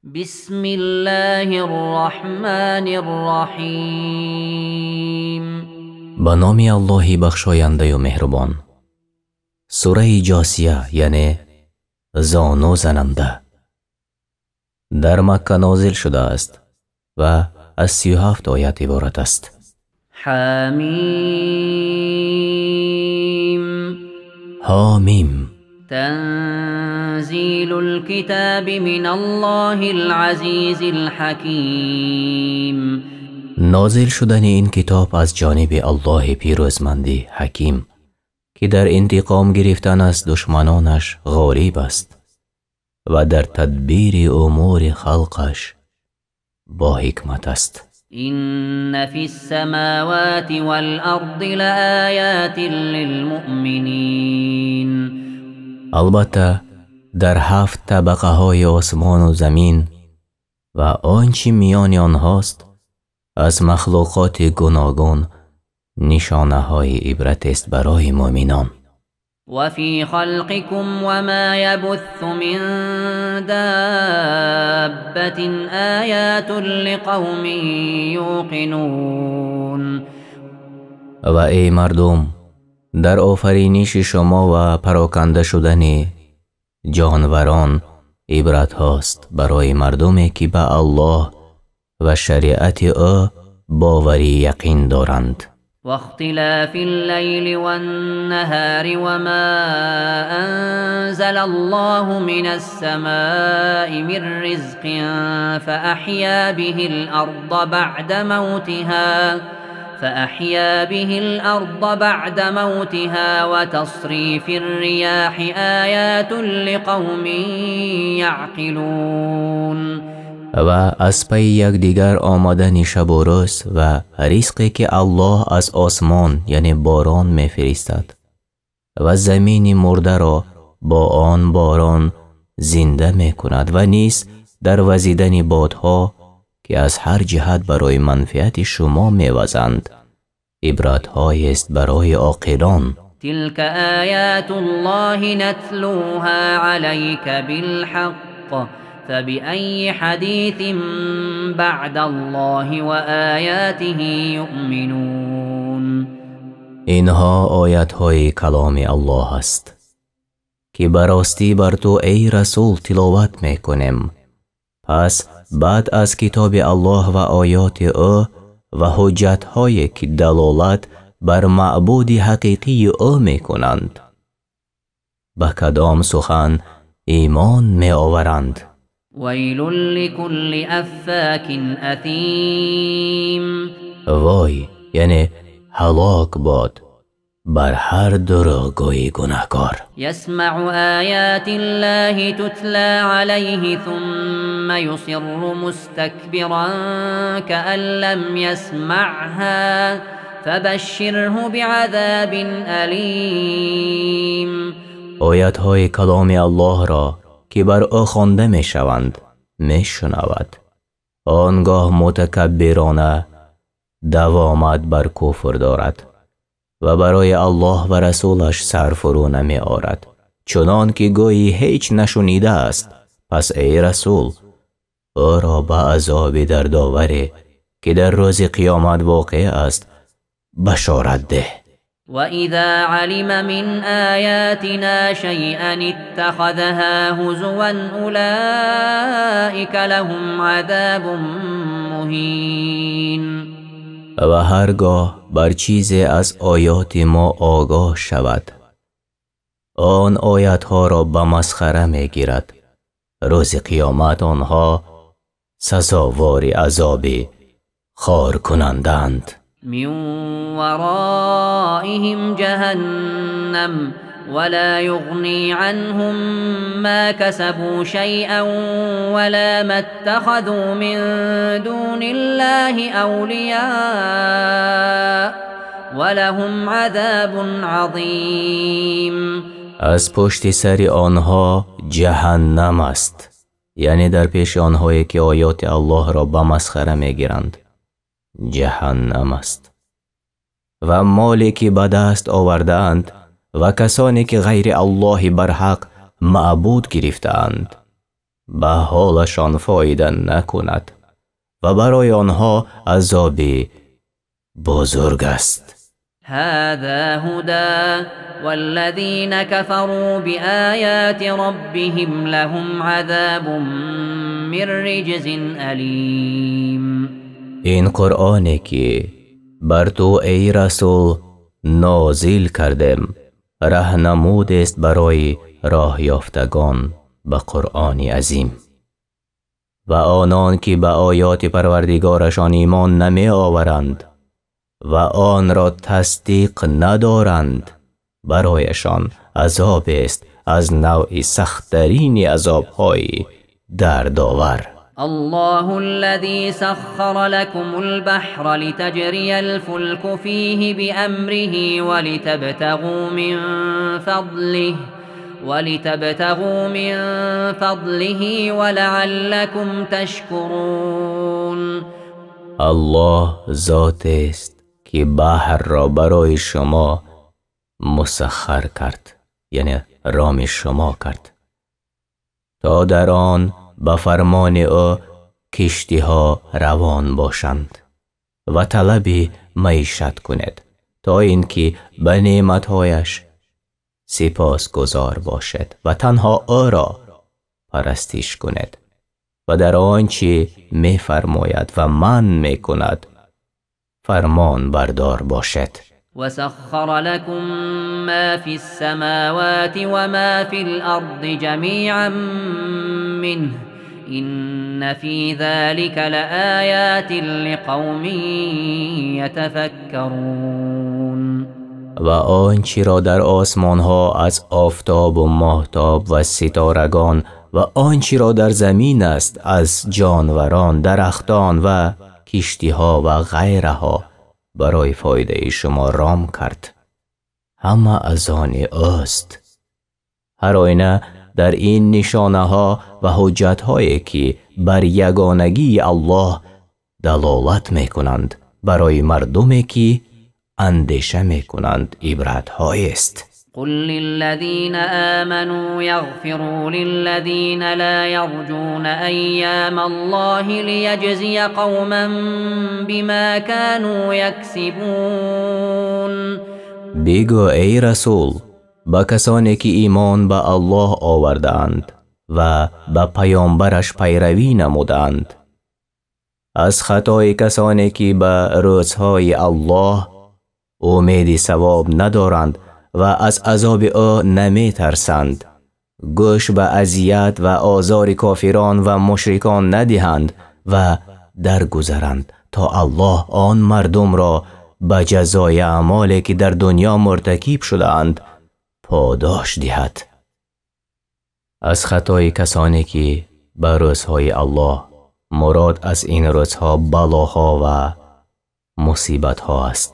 بسم الله الرحمن الرحيم. Ба номи Аллоҳи бахшояндаю меҳрубон. Сураи Ҷосия, яъне зону зананда, дар Макка нозил шудааст ва аз 37 оят иборат аст. حميم. Ҳомим. تنزيل الكتاب من الله العزيز الحكيم. Нозил шудани ин китоб аз ҷониби Аллоҳи пирӯзманди ҳаким, ки дар интиқом гирифтан аз душманонаш ғолиб аст ва дар тадбири умури халқаш бо ҳикмат аст. إن في السماوات والأرض لآيات للمؤمنين. Албатта, дар ҳафт табақаҳои осмону замин ва он чӣ миёни онҳост аз махлуқоти гуногун нишонаҳои ибратест барои муъминон. وفي خلقكم وما يبث من دابة آيات لقوم يوقنون. Ва эй мардум, дар офариниши шумо ва пароканда шудани ҷонварон ибратҳост барои мардуме, ки ба Аллоҳ ва шариати ӯ боварӣ яқин доранд. واختلاف الليل والنهار وما أنزل الله من السماء من رزق فأحيا به الأرض بعد موتها وتصريف الرياح آيات لقوم يعقلون. Ва аз пайи якдигар омадани шабу рӯз ва ризқе, ки Аллоҳ аз осмон, яъне борон, мефиристад ва замини мурдаро бо он борон зинда мекунад, ва низ дар вазидани бодҳо, ки аз ҳар ҷиҳат барои манфиати шумо мевазанд, ибратҳоест барои оқилон. تلك آيات الله نتلوها عليك بالحق فبأي حديث بعد الله وآياته يؤمنون. Инҳо оятҳои каломи Аллоҳ аст, ки ба ростӣ бар ту, эй расул, тиловат мекунем. Пас баъд аз китоби Аллоҳ ва оёти ӯ ва ҳуҷҷатҳое, ки далолат бар маъбуди ҳақиқии ӯ мекунанд, ба кадом сухан имон меоваранд? ويل لكل أفاك أثيم. Вой, яъне ҳалок бод бар ҳар дурӯғгӯи гунаҳкор. يسمع آيات الله تتلى عليه ثم يصر مستكبرا كأن لم يسمعها فبشره بعذاب أليم. Оятҳои каломи Аллоҳро, ки бар ӯ хонда мешаванд, мешунавад, он гоҳ мутакаббирона давомат бар куфр дорад ва барои Аллоҳ ва расулаш сар фурӯ намеорад, чунон ки гӯӣ ҳеҷ нашунидааст. Пас, эй расул, ӯро ба азоби дардоваре, ки дар рӯзи қиёмат воқеъ аст, башорат деҳ. وإذا علم من آياتنا شيئا اتخذها هزوا أولئك لهم عذاب مهين. Ва ҳаргоҳ бар чизе аз оёти мо огоҳ шавад, он оятҳоро ба масхара мегирад. Рӯзи қиёмат онҳо сазовори азоби хоркунандаанд. من ورائهم جهنم ولا يغني عنهم ما كسبوا شيئا ولا ما اتخذوا من دون الله أولياء ولهم عذاب عظيم. Аз пушти сари онҳо ҷаҳаннам аст, яъне дар пеши онҳое, ки оёти Аллоҳро ба масхара мегиранд, ҷаҳаннам аст. Ва моле, ки ба даст овардаанд, ва касоне, ки ғайри Аллоҳи барҳақ маъбуд гирифтаанд, ба ҳолашон фоида накунад ва барои онҳо азоби бузург аст. هذا هدى والذين كفروا بآيات ربهم لهم عذاب من رجز أليم. Ин Қуръоне ки бар ту эй расул нозил кардем, раҳнамудест барои роҳёфтагон ба Қуръони азим. Ва онон ки ба оёти Парвардигорашон имон намеоваранд ва онро тасдиқ надоранд, барояшон азобест аз навъи сахттарини азобҳои дардовар. الله الذي سخر لكم البحر لتجري الفلك فيه بأمره ولتبتغوا من فضله ولعلكم تشكرون. Аллоҳ зотест ки баҳрро барои шумо мусаххар кард, яъне роми шумо кард, то дар он ба фармони ӯ киштиҳо равон бошанд ва талаби маишат кунед, то ин ки ба неъматҳояш сипосгузор бошед ва танҳо ӯро парастиш кунед ва дар он чӣ мефармояд ва манъ мекунад фармон бардор бошед. وسخر لكم ما في السماوات وما في الأرض جميعا منه إن في ذلك لآيات لقوم يتفكرون. Ва он чиро дар осмонҳо аз офтобу моҳтоб ва ситорагон ва он чиро дар замин аст аз ҷонварон, дарахтон ва киштиҳо ва ғайраҳо барои фоидаи шумо ром кард, ҳама аз они ӯст. Ҳар оина дар ин нишонаҳо ва ҳуҷҷатҳое ки бар ягонагии Аллоҳ далолат мекунанд, барои мардуме ки андеша мекунанд, ибратҳоест. قل للذين آمنوا يغفروا للذين لا يرجون أيام الله ليجزي قوما بما كانوا يكسبون. Бигӯ, эй расул, ба касоне ки имон ба Аллоҳ овардаанд ва ба паёмбараш пайравӣ намудаанд, аз хатои касоне ки ба рӯзҳои Аллоҳ умеди савоб надоранд ва аз азоби ӯ наметарсанд, гӯш ба азият ва озори кофирон ва мушрикон надиҳанд ва даргузаранд, то Аллоҳ он мардумро ба ҷазои аъмоле ки дар дунё муртакиб шудаанд подош диҳад. Аз хатои касоне ки ба рӯзҳои Аллоҳ, мурод аз ин рӯзҳо балоҳо ва мусибатҳо аст.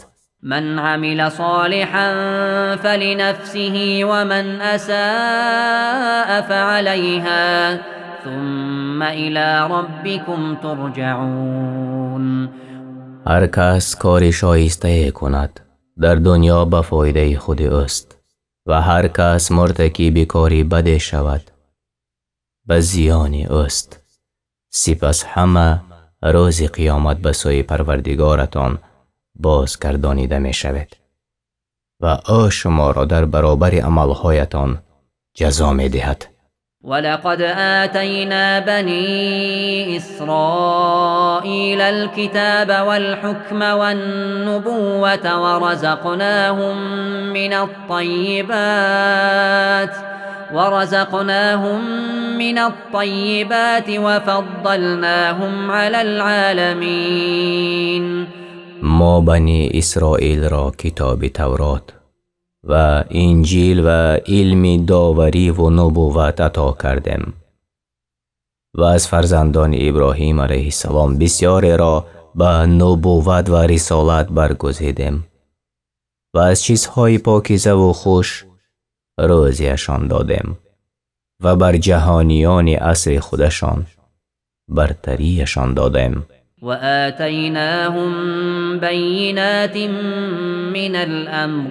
من عمل صالحا فلنفسه ومن أساء فعليها ثم إلى ربكم ترجعون. Ҳар кас кори шоистае кунад, дар дунё ба фоидаи худи ӯст ва ҳар кас муртакиби кори баде шавад, ба зиёни ӯст. Сипас ҳама рӯзи қиёмат ба сӯи Парвардигоратон бозгардонида мешавед ва ӯ шуморо дар баробари амалҳоятон ҷазо медиҳад. ولقد آتينا بني إسرائيل الكتاب والحكم والنبوة ورزقناهم من الطيبات وفضلناهم على العالمين. Мо бани Исроилро китоби Таврот ва Инҷил ва илми довариву нубувват ато кардем ва аз фарзандони Иброҳим алайҳиссалом бисёреро ба нубувват ва рисолат баргузидем ва аз чизҳои покизаву хуш рӯзиашон додем ва бар ҷаҳониёни асри худашон бартариашон додем. وآتيناهم بينات من الأمر.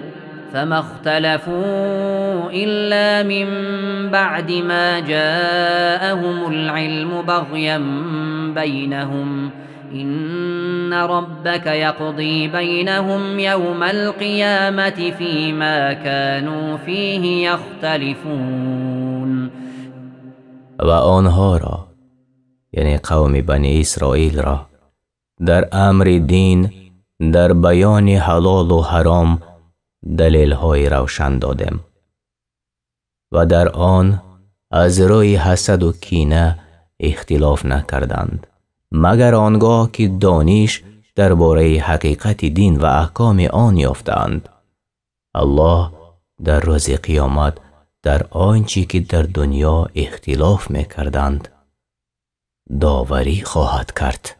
فما اختلفوا إلا من بعد ما جاءهم العلم بغيا بينهم إن ربك يقضي بينهم يوم القيامة فيما كانوا فيه يختلفون. و آنها را، یعنی قوم بنی اسرائیل را، در امر دین، در بیان حلال و حرام دلیل‌های روشن دادیم و در آن از روی حسد و کینه اختلاف نکردند، مگر آنگاه که دانش درباره حقیقت دین و احکام آن یافتند. الله در روز قیامت در آنچه که در دنیا اختلاف میکردند داوری خواهد کرد.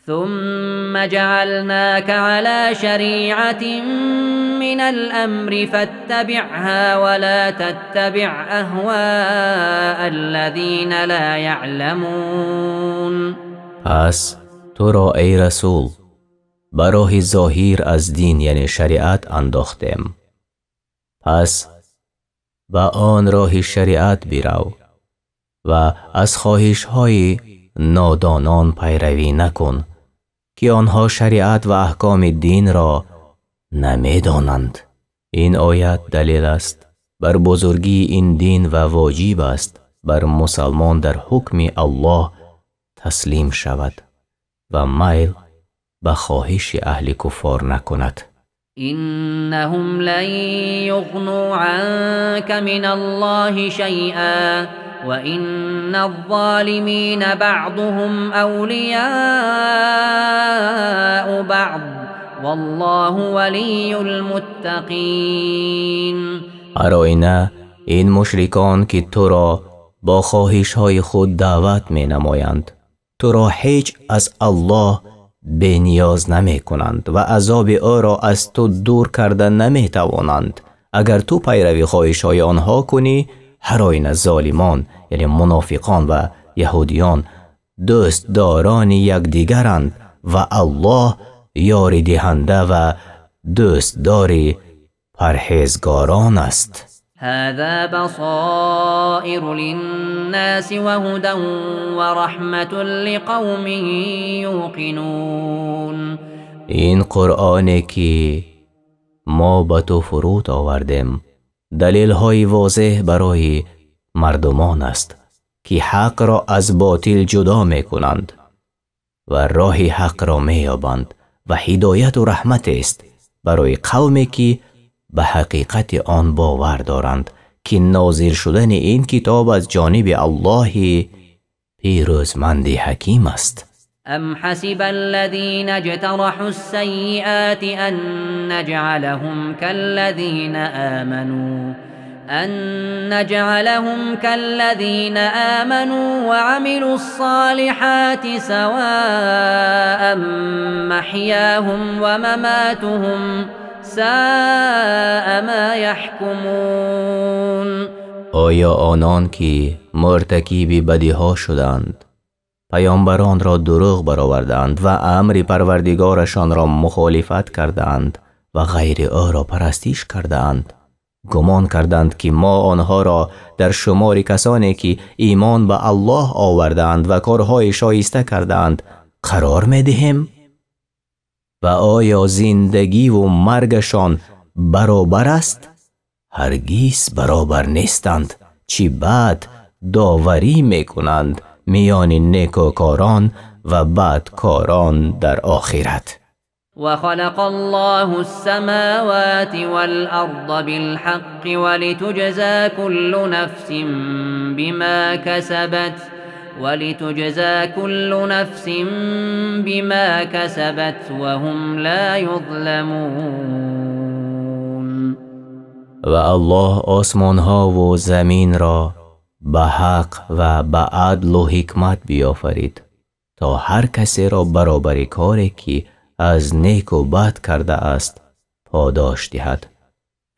ثم جعلناك على شريعة من الأمر فاتبعها ولا تتبع أهواء الذين لا يعلمون. پس تو را ای رسول به راه ظاهر از دین یعنی شریعت انداختیم، پس به آن راه شریعت برو و از خواهش های نادانان پیروی نکن که آنها شریعت و احکام دین را نمیدانند. این آیت دلیل است بر بزرگی این دین و واجب است بر مسلمان در حکم الله تسلیم شود و میل به خواهش اهل کفار نکند. انهم لن یغنوا عنك من الله شیئا وإن الظالمین بعضهم اولیاء بعض والله ولی المتقین. هر آینه این مشرکان که تو را با خواهش های خود دعوت می نمایند، تو را هیچ از الله به نیاز نمی کنند و عذاب او را از تو دور کرده نمی توانند. اگر تو پیروی خواهش های آنها کنی، هر آینه ظالمان یعنی منافقان و یهودیان دوستداران یکدیگرند و الله یاری دهنده و دوستدار پرهیزگاران است. هذا بصائر للناس وهدى ورحمة لقوم یوقنون. این قرآنی که ما به تو فرود آوردیم دلیل های واضح برای مردمان است که حق را از باطل جدا می کنند و راه حق را می یابند و هدایت و رحمت است برای قومی که به حقیقت آن باور دارند که نازل شدن این کتاب از جانب الله پیروزمند حکیم است. ام حسب الذين اجترحوا السيئات ان نجعلهم كالذين آمنوا وعملوا الصالحات سواء محياهم ومماتهم ساء ما يحكمون. آیا آنان که مرتکب بدیها شدند، پیامبران را دروغ برآوردند و امر پروردگارشان را مخالفت کردند و غیر او را پرستش کردند، گمان کردند که ما آنها را در شمار کسانی که ایمان به الله آوردند و کارهای شایسته کردند قرار می‌دهیم؟ و آیا زندگی و مرگشان برابر است؟ هرگز برابر نیستند. چی بد داوری میکنند میان نیکوکاران و بدکاران در آخرت. وخلق الله السماوات والأرض بالحق ولتجزى كل نفس بما كسبت وهم لا يظلمون. و الله آسمان ها و زمین را به حق و به عدل و حکمت بیافرید تا هر کسی را برابر کاری که از نیک و بد کرده است پاداش دهد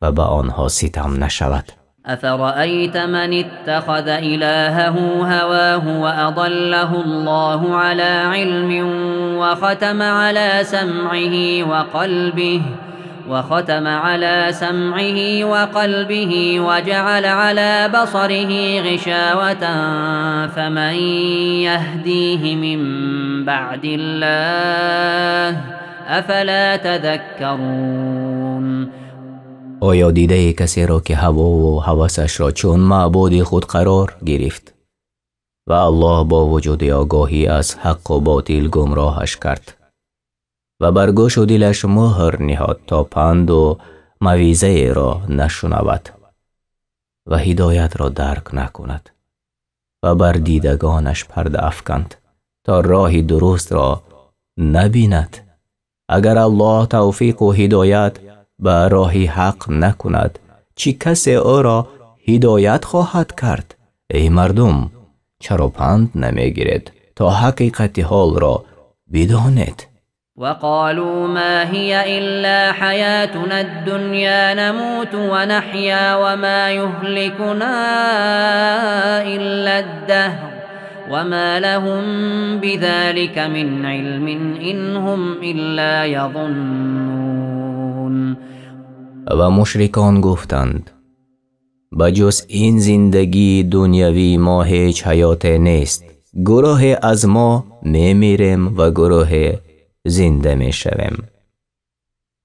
و به آنها ستم نشود. افرأیت من اتخذ إلهه هواه وأضله الله على علم وختم وختم على سمعه وقلبه وجعل على بصره غشاوة فمن يهديه من بعد الله أفلا تذكرون. Оё дидаи касеро ки ҳавову ҳавасашро чун маъбуди худ қарор гирифт ва Аллоҳ бо вуҷуди огоҳӣ аз ҳаққу ботил гумроҳаш кард ва бар гӯшу дилаш муҳр ниҳод то панду мавъизаеро нашунавад ва ҳидоятро дарк накунад ва бар дидагонаш парда афканд то роҳи дурустро набинад? Агар Аллоҳ тавфиқу ҳидоят ба роҳи ҳақ накунад, чӣ касе ӯро ҳидоят хоҳад кард? Эй мардум, чаро панд намегиред то ҳақиқати ҳолро бидонед? وقالوا ما هي إلا حياتنا الدنيا نموت ونحيا وما يهلكنا إلا الدهر وما لهم بذلك من علم إن هم إلا يظنون. Ва мушрикон гуфтанд: ба ҷуз ин зиндагии дунявии мо ҳеҷ ҳаёте нест. Гурӯҳе аз мо мемирем ва гурӯҳе зинда мешавем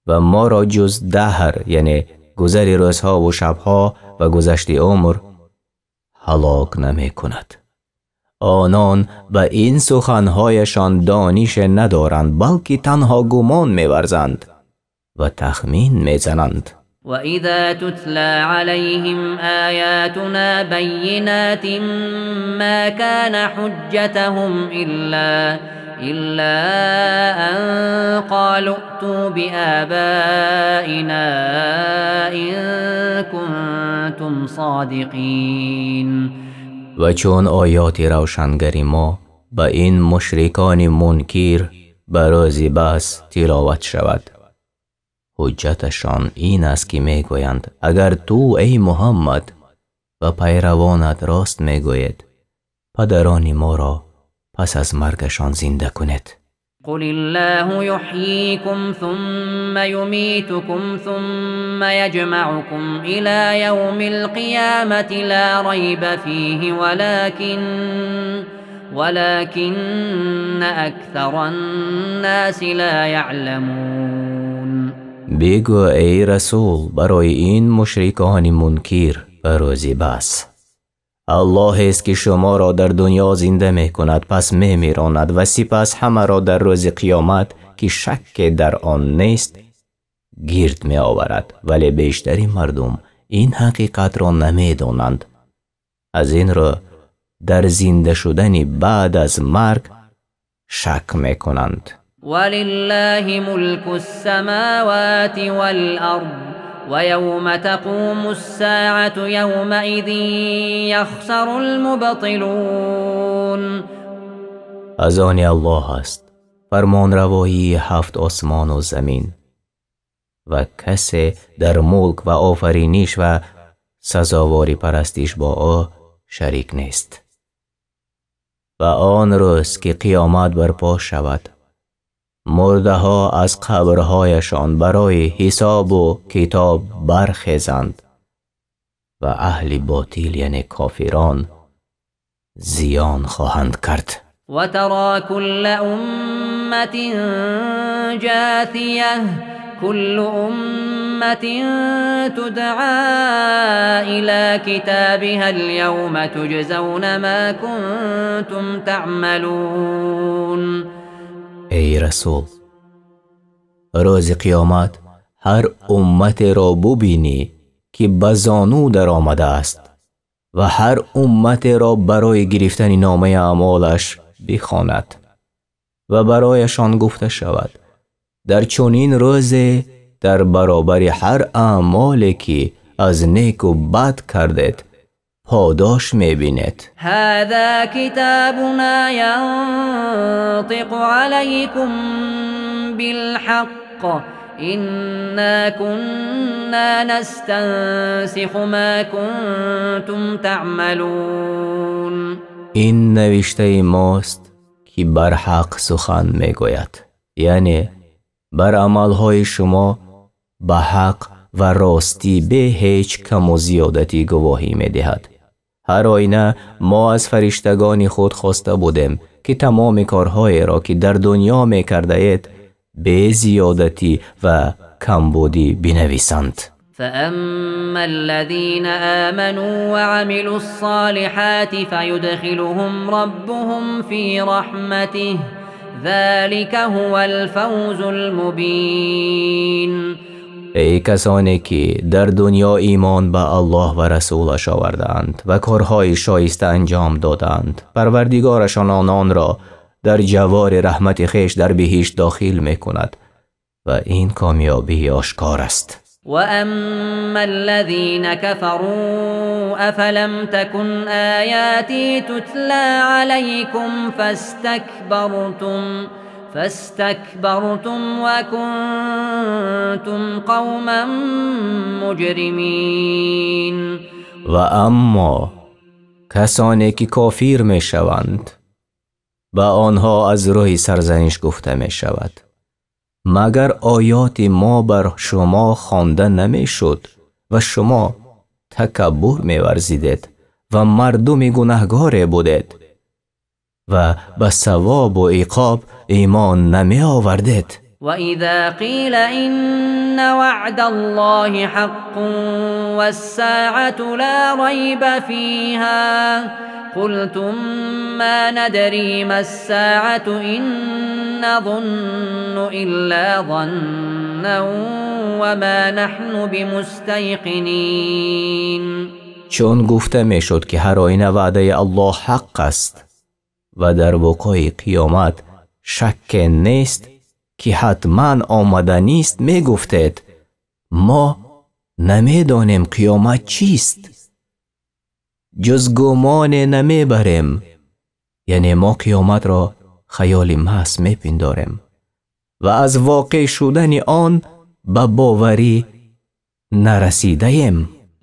ва моро ҷуз даҳр, яъне гузари рӯзҳову шабҳо ва гузашти умр, ҳалок намекунад. Онон ба ин суханҳояшон донише надоранд, балки танҳо гумон меварзанд ва тахмин мезананд. وإذا تتلى عليهم آياتنا بينات ما كان حجتهم إلا أن قالوا ائتوا بآبائنا إن كنتم صادقين. Ва чун оёти равшангари мо ба ин мушрикони мункир ба рӯзи баъс тиловат шавад, ҳуҷҷаташон ин аст ки мегӯянд: агар ту, эй Муҳаммад, ва пайравонат рост мегӯед, падарони моро пас аз маргашон зинда кунед. قل الله يحييكم ثم يميتكم ثم يجمعكم إلى يوم القيامة لا ريب فيه ولكن أكثر الناس لا يعلمون. Бигӯ, эй расул, барои ин мушрикони мункир ба рӯзи баъс: Аллоҳест ки шуморо дар дунё зинда мекунад, пас мемиронад ва сипас ҳамаро дар рӯзи қиёмат, ки шакке дар он нест, гирд меоварад. Вале бештари мардум ин ҳақиқатро намедонанд. Аз ин рӯ дар зинда шудани баъд аз марг шак мекунанд. ولله ملك السماوات والأرض ويوم تقوم الساعة يومئذ يخسر المبطلون. Аз они Аллоҳ аст фармонравоии ҳафт осмону замин ва касе дар мулк ва офариниш ва сазовори парастиш бо ӯ шарик нест. Ва он рӯз ки қиёмат барпо шавад, мурдаҳо аз қабрҳояшон барои ҳисобу китоб бархезанд ва аҳли ботил, яъне кофирон, зиён хоҳанд кард. وترى كل أمة جاثية كل أمة تدعى إلى كتابها اليوم تجزون ما كنتم تعملون. Эй расул, рӯзи қиёмат ҳар умматеро бубинӣ ки ба зону даромадааст ва ҳар умматеро барои гирифтани номаи аъмолаш бихонад ва барояшон гуфта шавад: дар чунин рӯзе дар баробари ҳар аъмоле ки аз неку бад кардед подош мебинед. هذا كتابنا ينطق عليكم بالحق إنا كنا نستنسخ ما كنتم تعملون. Ин навиштаи мост ки бар ҳақ сухан мегӯяд, яъне бар амалҳои шумо ба ҳақ ва ростӣ бе ҳеҷ каму зиёдатӣ гувоҳӣ медиҳад. Ҳар оина мо аз фариштагони худ хоста будем, ки тамоми корҳоеро, ки дар дунё мекардаед, бе зиёдатӣ ва камбудӣ бинависанд. فأما الذين آمنوا وعملوا الصالحات فيدخلهم ربهم في رحمته ذلك هو الفوز المبين. Эй касоне, ки дар дунё имон ба Аллоҳ ва расулаш овардаанд ва корҳои шоиста анҷом додаанд, Парвардигорашон ононро дар ҷавори раҳмати хеш дар биҳишт дохил мекунад ва ин комёбии ошкор аст. وأما الذين كفروا أفلم تكن آياتي تتلى عليكم فاستكبرتم وكنتم قوما مجرمين. Ва аммо касоне, ки кофир мешаванд, ба онҳо аз рӯи сарзаниш гуфта мешавад: магар оёти мо бар шумо хонда намешуд ва шумо такаббур меварзидед ва мардуми гунаҳгоре будед ва ба савобу иқоб имон намеовардед? وإذا قيل إن وعد الله حق والساعة لا ريب فيها قلتم ما ندري ما الساعة إن نظن إلا ظنا وما نحن بمستيقنين. Чун гуфта мешуд, ки ҳар оина ваъдаи Аллоҳ ҳақ аст ва дар вуқӯи қиёмат шакке нест, ки ҳатман омаданист, мегуфтед: мо намедонем қиёмат чист, ҷуз гумоне намебарем, яъне мо қиёматро хаёли маҳз мепиндорем ва аз воқеъ шудани он ба боварӣ нарасидаем.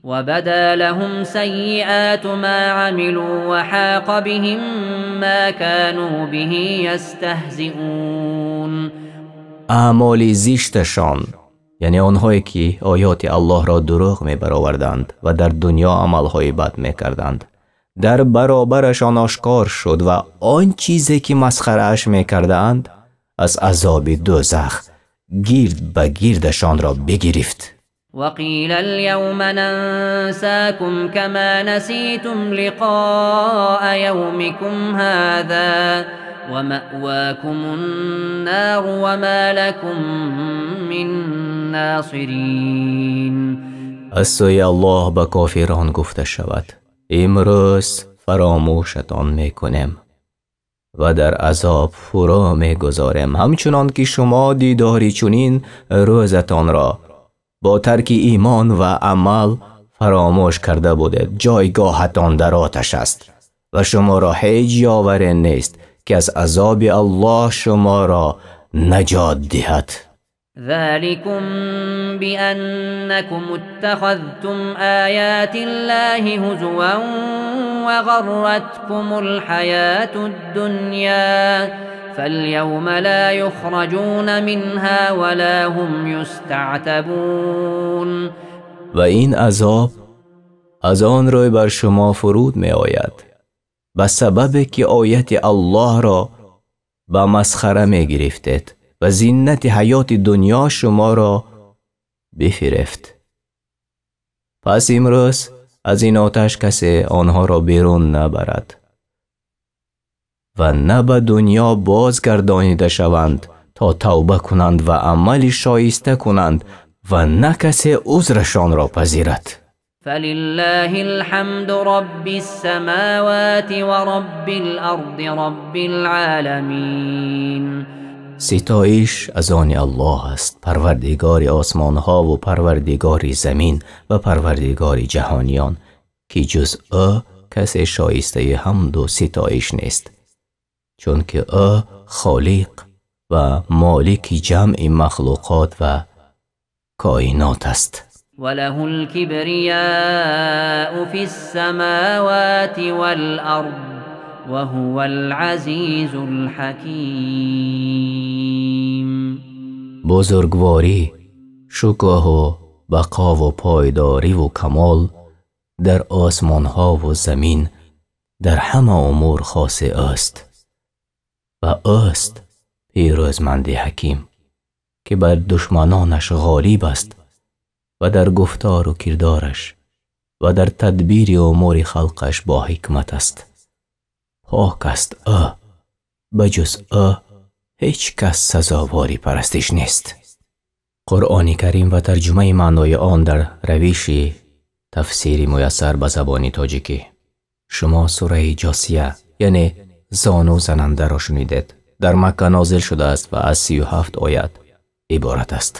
وبدا لهم سيئات ما عملوا وحاق بهم ما كانوا به يستهزئون. Аъмоли зишташон, яъне онҳое, ки оёти Аллоҳро дурӯғ мебароварданд ва дар дунё амалҳои бад мекарданд, дар баробарашон ошкор шуд ва он чизе, ки масхарааш мекардаанд, аз азоби дӯзах гирд ба гирдашонро бигирифт. وقيل اليوم ننساكم كما نسيتم لقاء يومكم هذا ومأواكم النار وما لكم من ناصرين. Аз сӯи Аллоҳ ба кофирон гуфта шавад: имрӯз фаромӯшатон мекунем ва дар азоб фурӯ мегузорем, ҳамчунон ки шумо дидори чунин рӯзатонро бо тарки имон ва амал фаромӯш карда будед. Ҷойгоҳатон дар оташ аст ва шуморо ҳеҷ ёваре нест, ки аз азоби Аллоҳ шуморо наҷот диҳад. ذلكم بأنكم اتخذتم آيات الله هزوا وغرتكم الحياة الدنيا فاليوم لا يخرجون منها ولا هم يستعتبون. Ва ин азоб аз он рӯй бар шумо фуруд меояд, ба сабабе ки ояти Аллоҳро ба масхара мегирифтед ва зиннати ҳаёти дунё шуморо бифирефт. Пас имрӯз аз ин оташ касе онҳоро берун набарад ва на ба дунё бозгардонида шаванд, то тавба кунанд ва амали шоиста кунанд, ва на касе узрашонро пазирад. فلله الحمد رب السماوات ورب الأرض رب العالمين. Ситоиш аз они Аллоҳ аст, Парвардигори осмонҳову Парвардигори замин ва Парвардигори ҷаҳониён, ки ҷуз ӯ касе шоистаи ҳамду ситоиш нест, чунки ӯ холиқ ва молики ҷамъи махлуқот ва коинот аст. وله الكبرياء في السماوات والأرض وهو العزيز الحكيم. Бузургворӣ, Шукӯҳу бақову пойдориву камол дар осмонҳову замин дар ҳама умур хоси ӯст ва ӯст пирӯзманди ҳаким, ки бар душманонаш ғолиб аст ва дар гуфтору кирдораш ва дар тадбири умури халқаш бо ҳикмат аст. Пок аст ӯ, ба ҷуз ӯ ҳеҷ кас сазовори парастиш нест. Қуръони Карим ва тарҷумаи маънои он дар равиши тафсири муяссар ба забони тоҷикӣ. Шумо сураи Ҷосия, яъне зону занандаро шунидед. Дар Макка нозил шудааст ва аз 37 оят иборат аст.